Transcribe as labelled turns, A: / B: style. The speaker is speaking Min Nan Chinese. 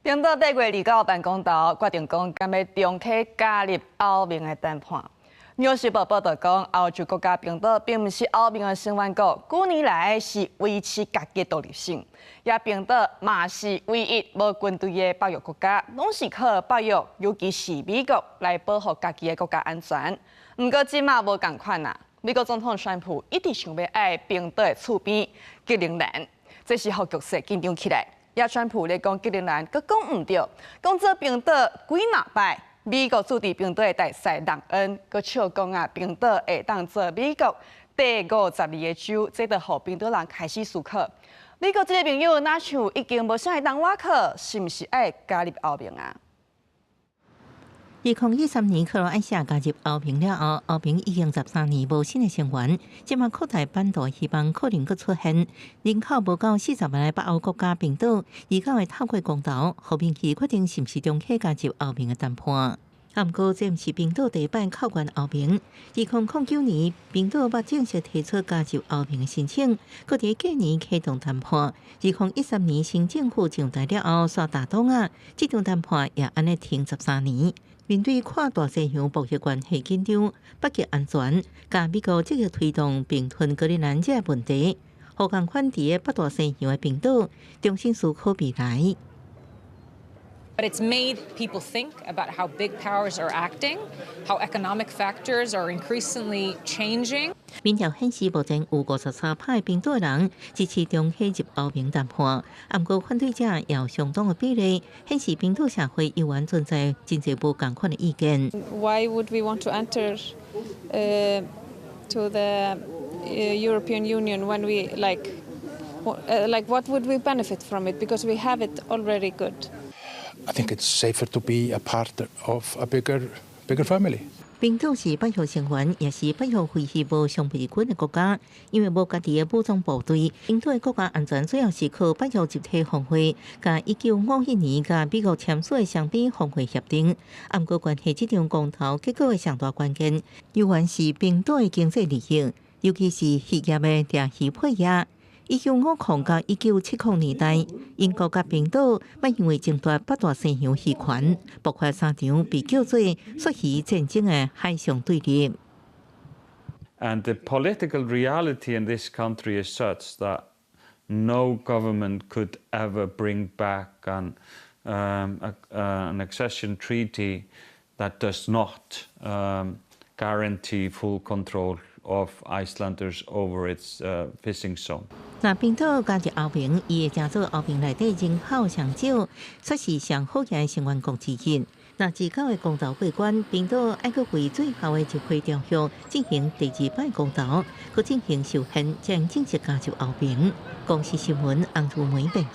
A: 冰島8月29辦公投，決定講敢欲重啟加入歐盟的談判。紐約時報報導講，歐洲國家冰島並毋是歐盟的成員國，幾年來是維持家己獨立性。也冰島嘛是唯一無軍隊的北約國家，攏是靠北約，尤其是美國來保護家己的國家安全。毋過這馬無仝款啊！美國總統川普一直想欲愛冰島的厝邊格陵蘭，這是予局勢緊張起來。也川普咧講格陵蘭，閣講毋著，講做冰島幾若擺，美國駐佇冰島的大使朗恩，閣笑講啊，冰島會當做美國第52個州，這就予冰島人開始思考。美國這个朋友若像已經無啥會當倚靠，是毋是愛加入歐盟啊？2013
B: 年克羅埃西亞加入歐盟了後，歐盟已經13年無新的成員，這馬擴大版圖希望可能閣出現。人口無夠40萬的北歐國家冰島，29會透過公投，予民意決定是毋是重啟加入歐盟的談判。毋過，這毋是冰島第一擺叩願歐盟。2009年，冰島捌正式提出加入歐盟的申請，閣佇隔年啟動談判。2013年新政府上台了後，煞打擋仔，這場談判也按呢停13年。面對跨大西洋貿易關係緊張、北極安全，佮美國積極推動併吞格陵蘭這個問題，予仝款佇北大西洋的冰島重新思考未來。
C: But it's made people think about how big powers are acting, how economic factors are increasingly changing.
B: 民調顯示，目前有53趴的冰島人支持重啟入歐盟談判，毋過反對者也有相當的比例，顯示冰島社會猶原存在真濟無仝款的意見。
D: Why would we want to enter to the European Union when we like what would we benefit from it? Because we have it already good.
E: I think it's safer to be a part of a bigger family.
B: 冰島是北約成員，也是北約飛魚無常備軍的國家。因為無家己的武裝部隊，冰島的國家安全主要是靠北約集體防衛，佮1951年佮美國簽署的雙邊防衛協定。毋過關係這場公投結果的上大關鍵，猶原是冰島的經濟利益，尤其是漁業的釣魚配額。1950到1970年代，英國佮冰島捌因為爭奪北大西洋漁權，爆發三場被叫做鱈魚戰爭的海上對立。
F: And the political reality in this country is such that no government could ever bring back an accession treaty that does not guarantee full control of Icelanders over its fishing zone.
B: 若冰島加入歐盟，伊會成做歐盟內底人口上少、煞是上好額的成員國之一。若29的公投過關，冰島愛閣為最後的入會條約進行第二擺公投，閣進行修憲，才正式加入歐盟。公視新聞，洪如梅編。